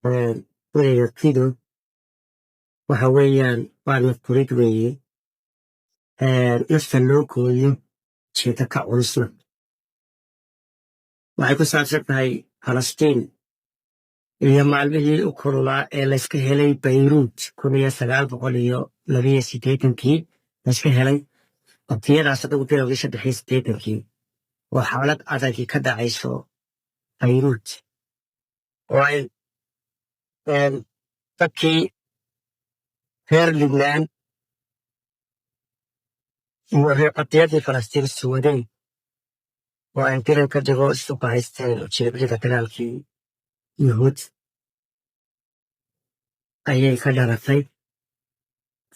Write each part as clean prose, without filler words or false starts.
Ereyga fido waxa weeyaan waa nafkurid weeye, nafta loo gooyo jeeda ka culusna. Waxay ku saabsan tahay Falastiin iyo maalmihii u kululaa ee layska helay Bayruut 1982-kii layska helay, waqtiyadaas adagu bilowgii 83-kii, oo xaalad adagi ka dhacayso Bayruut oo ay dadkii reer Libnaan iyo reer qadiyadii Falastiin suwadeen oo ay diran ka dhigo isu bahaysteen ujeedada dagaalkii Yuhuud ayay ka dhalatay.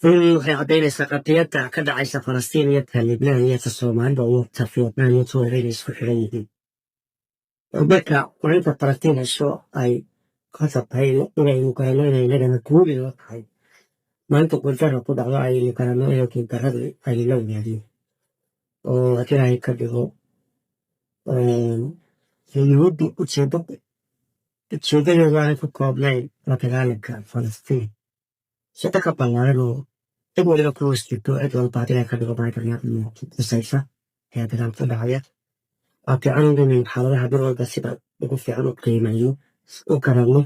Waxay caddaynaysaa qadiyadda ka dhacaysa Falastiin iyo ta Libnaan iyo ta Soomaalida iyo ta Vietnam iyo ta inay isku xiran yihiin, oo marka qorinta Falastiin hesho ay qasab tahay inaynu garanno inay inagana guul inoo tahay, maalinta guuldarra ku dhacdo aynu garanno inay guuldarradu aynu la wadaagno, oo haddii Ilaahay ka dhigo Yuhuuddu ujeedadeedu aanay ku koobnayn la dagaalanka Falastiin, shaqo ka ballaaran oo cid waliba ku hoos jirto, cid walba haddii Ilaahay ka dhigo tusaysa ayaa dagaalka u dhacaya. Waa fiican inaynu xaaladaha bir walba sida ugu fiican u qiimayno, u garanno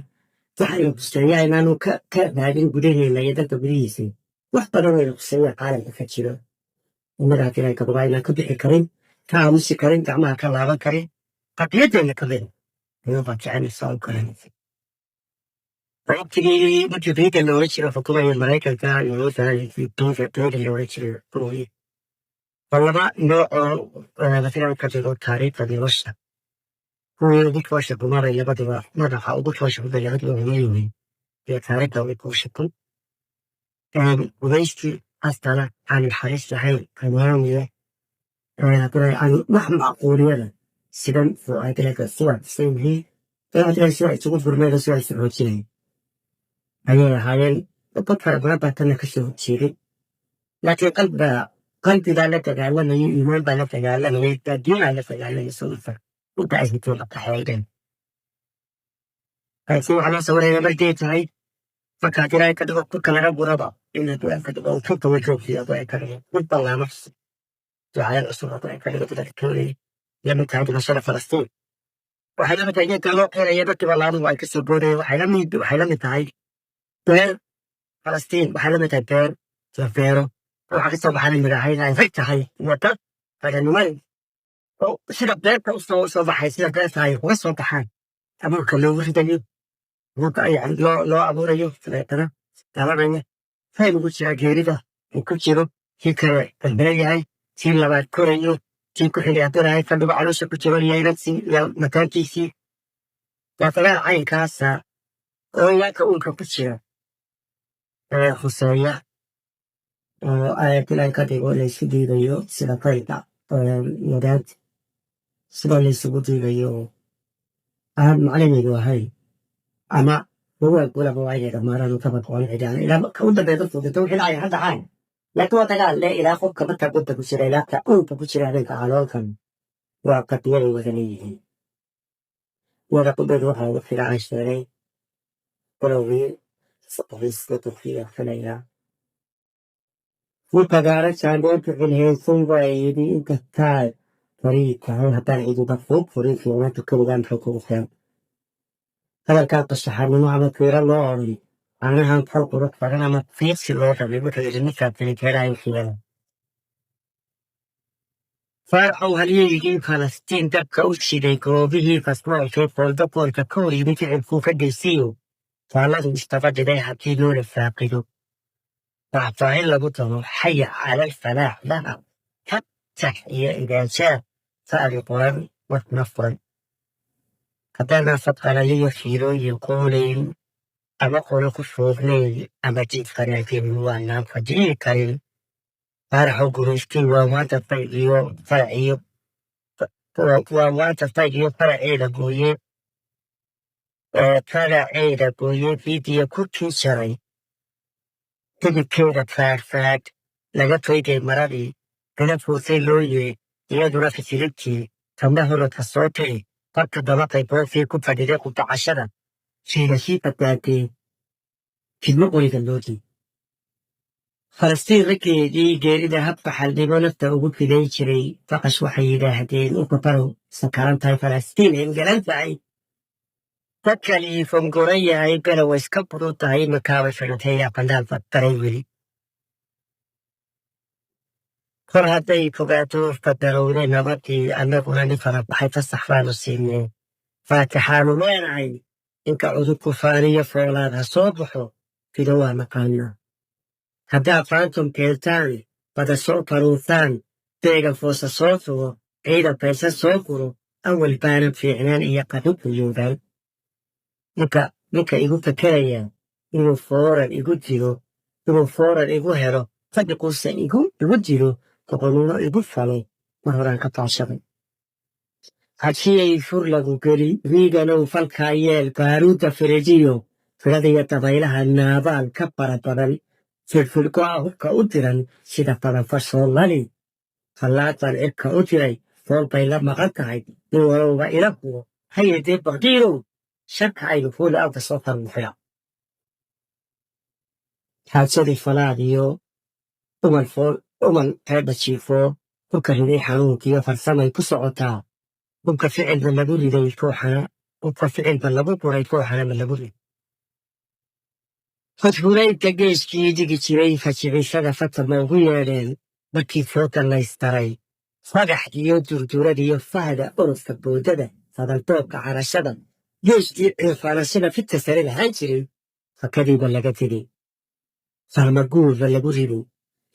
waxaynu khuseeyaa, inaanu ka raadin gudaheena iyo dalka gudihiisa. Wax badan aynu khuseeyaa caalamka ka jiro innaga haddii Ilaahay ka dhigo aynaan ka bixi karin, ka aamusi karin, gacmaha ka laaban karin, qadiyaddeena ka mid ayuu baa jecelaysaa u garanaysa. Waqtigii markii Reagan la oran jiray xukuumaya Maraykanka, Yuhuudda Reagan la oran jiray xukumayay, waa laba nooc oo haddii ka dhigo taariikhda nolosha kuwii ugu foosha xumaabay labaduba, madaxa ugu foosha xumay labaduba humayyihiin iyo taariikhda ugu foosha xun. Gumaysti asala aan naxariis lahayn, amaaniya aan wax macquuliyada sidan oo ay sidaa yihiin, sidaa isugu furmeen oo sidaa isu xoojinaya ayay ahaayeen. Dad fara badan baa tana kasoo horjeeday, laakiin qalbigaa la dagaalamayay, iimaan baa la dagaalamayay, diinaa la dagaalamayay. Inta inta ay hito la qaxeydeen, laakiin waxaa loo sawiraya markay tahay marka haddii Ilaahay ka dhigo kurka laga guraba in haddii Ilaahay ka dhigo kurka wajoogiyo, haddii ay ka dhigo mid ballaamo ducayad cusub, haddii ay ka dhigo dadka keenaya la mid tahay dhimashada Falastiin. Waxay la mid tahay geedka loo qeyraya dadkii ballaamuhu ay kasoo boodayeen. Waxay la mid tahay beer Falastiin, waxay la mid tahay beer la beero, waxaa kasoo baxay midhahayn ay rag tahay iyo dad raganimada oo sida beerta usoo soo baxay, sida beerta ay uga soo baxaan abuurka loogu ridayo, abuurka yani loo abuurayo, dabeetana dhalanaya fayl ugu jiraa geerida uu ku jiro, kii kale balbala yahay, kii labaad korayo, kii ku xigay hadduu Ilaahay ka dhigo caloosha ku jiro yeynadsi iyo makaankiisii. Waa dagaal caynkaasa oo ilaaka uunka ku jira ee khuseeya, oo ayad Ilaahay ka dhigo laysu diidayo sida faylka wadaad sida laysugu diidayo oo aan macnaheedu ahayn ama lagu gulaba waa inay dhammaadaan oo kaba go'on cidaan ilaa ka u dambeeya dadku dhinto, wixii dhacaya ha dhacaan. Laakiin waa dagaal le ilaa qofka markaa godda ku jira, ilaa ka uunka ku jira habeenka caloolkan, waa qadiyaday wada leeyihiin. Wada qudheedu waxaa ugu fiican sheegay bilowgii 83-kii filayaa. Wuxuu jaandeerka xilhaysan baa yidhi: "Inkastaa fariid tahay, haddaan cidiba kuu furin, fiicnaanta keligaa muxuu kugu filan?" Hadalkaa qasaxanimo ama fiiro loo odhan, caanahan fal qurux badan ama fiiqsi loo rabay, wuxuu yidhi ninkaa filiteerayo fiilada. Faaraxow, halyeygii Falastiin dabka u shiday, goobihii fasloolkee foolba foolka ka hor yimid, ficilkuu ka geysiyo faalladu isdaba dhigay, haddii loola faaqido, faahfaahin lagu daro "xaya cala alfalaax" laha "fatax" iyo "idaajaa" fa'di qoran warkuna furan, haddaanaan fadqalayo fiilooyin qoolayn ama qolo ku foognayn ama jiid qaraajin, waanaan fadhiyi karin. Faaraxow, gumaystay waa maanta fayl iyo farac iyo waa maanta fayl iyo faraceeda gooye, faraceeda gooye, fiidiyo kurkii jaray, midabkeeda faadfaad laga fayday maradii dala foosay loo yiri, iyaduna fisiligtii tamna horodka soo tiri, farka dabaqay boofii ku fadhiday qubacashada. Fiirashii badbaadee fidmo qoriga loo diiday. Falastiin raggeedii geerida habka xaldhimo nafta ugu fidayn jiray faqash waxay yidhaahdeen u kafarow sakaran tahay Falastiin engelan tahay. Dadkani fongoran yahay bela way iska budun tahay makaabay fadhinteeyaa bandhaal daray weli. Kor hadday fogaato fadarowde nabadii annaguna nin fara baxay fasax baanu siinay. Faatixaanu leenahay inka cudurku faaniyo foolaad ha soo baxo fido waa naqaanaa. Haddaad faantum keentaan bada soo faruurtaan deegan foosa soo tugo ciidan faysa soo guro awal baanan fiicnaan iyo qarrin fayoobaan. Ninka igu fekeraya inuu fooran igu jiro inuu fooran igu helo fadhiquusa igu jiro doqonnimo igu falo mar horaan ka faashaday. Hajiyay fur lagu geli riiganow falkaa yeel baaruudda firijiyo firadiyo dabaylaha naabaal ka fara badan firfirgo'a hubka u diran sida fadanfar soo lali fallaad baan cirka u diray fool bay la maqan tahay nin walowba ila hubo hayedee baqdiirow sharka aynu fuuli awka soo farmuxira. Xaajadii falaad iyo umal fool umal teedha jiifo hubka riday xanuunkiyo farsamay ku socotaa hubka ficilba lagu riday kooxana hubka ficilba lagu guray kooxana ma lagu riday. Fadhureydka geeskii digi jiray fajicishada fata ma ugu yeedheen markii fooda laystaray fagax iyo durdurada iyo fahda orodka boodada fadandoobka carashada geeskii ciirfaanashada fidta sare lahaan jiray fakadiiba laga tegey farmaguurba lagu riday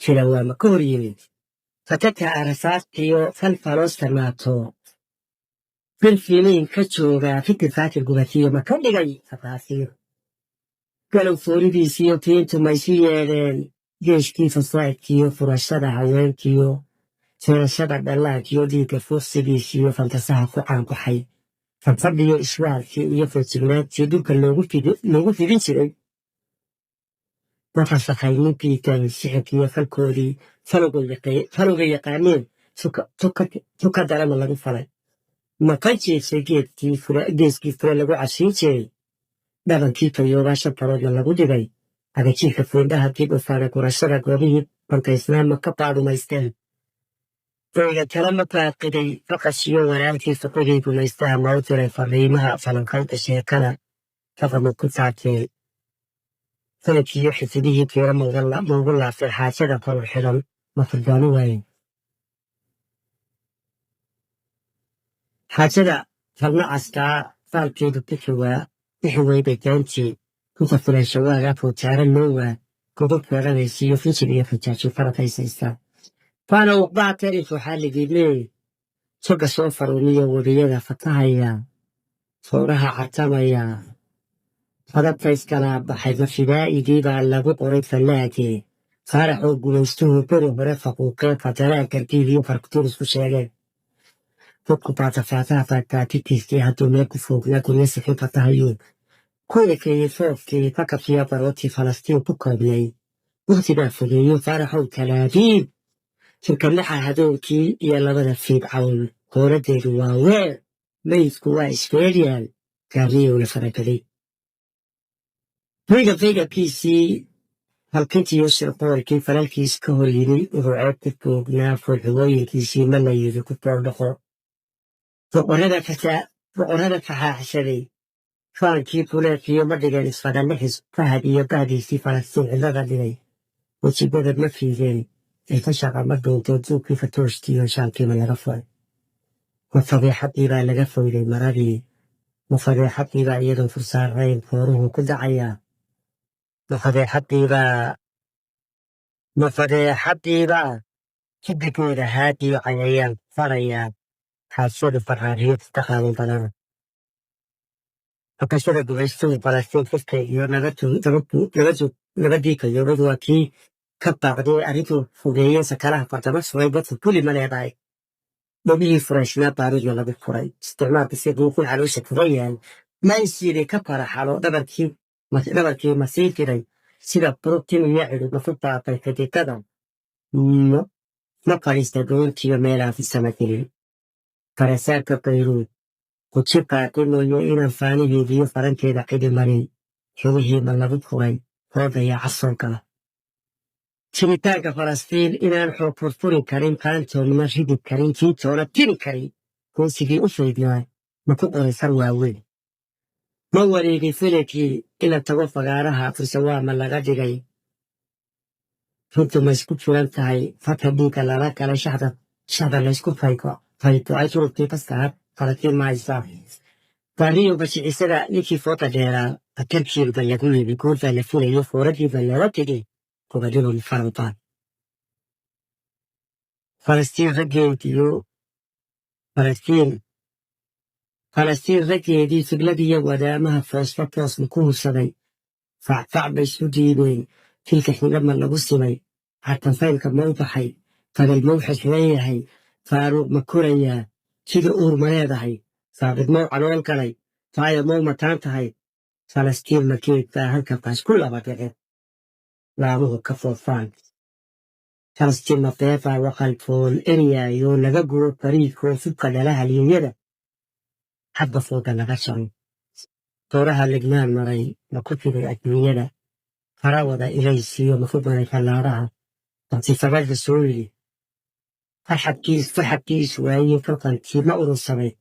filawaama ka hor yimid fatata arasaastiyo falfaloosta naato filfiliin ka joogaa fikir faakir gubatiyo ma ka dhigay fafaasiir galow fooridiisiyo tiintu maysu yeedheen geeshkii fasaa'idkiyo furashada haweenkiyo firashada dhallaankiyo dhiigga fuuqsigiisiyo fantasaha ku caanbaxay fanfadhiyo ishwaalkii iyo feejignaantii dhulka loogu fidin jiray ma fasakhay ninkii galay sixirkiiyo falkoodii falowga yaqaaneen tuka darama lagu falay ma ka jeedsay geeskii fure lagu cashiin jiray dhabankii fayoobaa shan faroodna lagu dhigay agajiirka foondhaha dib u faana gurashada goobihii bantaysnaa ma ka baadumaysteen dayga tala ma faaqiday faqashiyo walaalkii suqigii gumaystaha ma u diray fariimaha falanqaynta sheekada faqama ku taabteen sanadkiiyo xisidihii fiiro maugu laabteen xaajada farur xidhan ma furdaani waayeen xaajada falnacaskaa faalkeedu bixi weybay gaantii ku fafilan shawaaga foojaara loo waa godab feeranaysiiyo fijil iyo fijaajo farakaysaysta faana uqbaa tarif waxaa ligilee toga soo faruuriyo webiyada fatahaya fooraha cartamaya fadabtayskalaa baxay ma fidaa'igii baa lagu qoray fallaagee faaraxoo gumaystuhu beri hore faquuqee fadaraa gardiid iyo farkutuur isku sheegeen dadku baatafaataha faagtaatitiiskii hadduu meel ku foognaa guryo sixin fatahayuu ku ekeeyey foofkii fakabkiyo barootii Falastiin ku koobnay waqti baa fogeeyo faaraxow Talaabiib shirkadlaxa habeenkii iyo labada fiidcawn hooladeedu waa weer meydku waa isfeeryaal gaariyowna faragelay fayga faygabkiisii halkintiiyo shirqoolkii falalkiis ka hor yimi wuxuu ceeb ku foognaa foolxumooyinkiisii ma la yidhi ku foordhaqo boqorrada faxaaxsaday faankii fuleekiyo ma dhigeen isfadalixis fahad iyo bahdiisii Falastiin cidlada dhigay wejigada ma fiideen ee fashaqa ma dhuuntoo duugkii fatooshtiiyo shaalkiima laga furay ma fadeexadii baa laga foyday maradii ma fadeexadii baa iyadoon fursaarayn fooruhu ku dhacayaa ma fadeexadiibaa ma fadeexadiibaa xidigooda haadiyo cayayaan farayaa xaasadu faraariyad ka qaadan badana fakashada gumaystuhu Falastiin furka iyo nabadii fayoobadu waa kii ka baaqday arrintuu fogeeyey sakalaha fardama sugay dadka kuli ma leedahay dhogihii furayshnaa baaruudna lagu furay isticmaalka si buuquu caloosha kaga yaal maysiiri ka faraxalo dhabarkii ma sii firay sida burugtin iyo cidhib ma ku faafay xididada ma fadhiista goontiyo meelaan fi sama gelin farasaarka Bayruud Guji qaatay mooye inaan faaniheediyo faranteeda cidi marin. Xubihiima lagu furay hoodaya casoo gala. Jiritaanka Falastiin inaan xoog furfuri karin, faantoodna ridi karin, jiitoona tiri karin, goosigii u faydnaa ma ku qoraysan waaweyn? Ma wareegay filikii in la tago fagaaraha fursawaa ma laga dhigay? Runtu ma isku furan tahay? Faka dhiigga lala galay, shaxda laysku faygo fayto ay turubkii fasaad Falastiin ma haysaa? Baariyo bashicisada ninkii foota dheeraa atarkiirba lagu yimi, goolbaa la filayo, fooradiiba lala tegay, gobadhadun faralbaan. Falastiin raggeediyo Falastiin raggeedii figladiyo wadaamaha foosfa toosma ku hubsaday? Facfac bay isu dhiibeen, filka xigama lagu simay? Cartanfaylka ma u baxay? Fadal ma u xirxiran yahay? Faaruuq ma korayaa? Sida uur ma leedahay? Saaqid mau calool galay? Faaya mau mataan tahay? Falastiin ma geed baa halkankaas ku laba dhicin laamuhu ka foofaan? Falastiin ma beebaa waqalfoon eryaayo laga guro fariidkoo fubka dhala halyeeyada hadba fooda laga jaro? Tooraha Lignaan maray ma ku fiday adduunyada? Farawada ilaysiiyo ma ku maray fallaaraha? Balsifabadda soo yidhi farxadkiis waaye falqankii ma urursaday?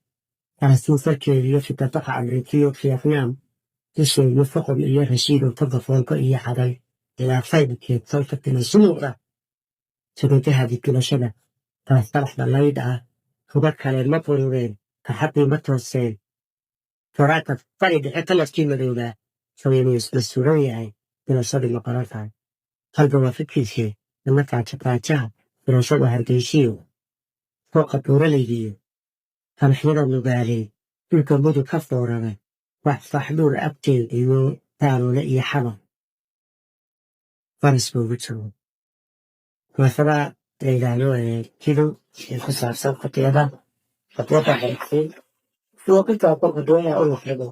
Falastiin farkeediyo fidabaxa Amriikiyo Fietnaam dusheeyo foqom iyo Rashiido toga foolko iyo xaday ilaa faylkeed sawta timaysu muuqda suguntaha dibgilashada falasfalaxda laydha ah huga kale ma burureen? Farxaddii ma tooseen? Foraata fari dhexe taladkii madoobaa sawinuu isla suran yahay? Filashadii ma qoran tahay? Qalba waa fikirkii nama faajo faajaha filashada Hargeysiyo fooqa buuralaydiyo fanaxyada nugaaley dhulka Mudug ka foorara wax faxdhuur abteed iyo taaroole iyo xabar faras boogu jiro. Maasada la yidhaahdo kido ee ku saabsan qadiyada Falastiin. Waa intaa qofka doonaya inuu xego.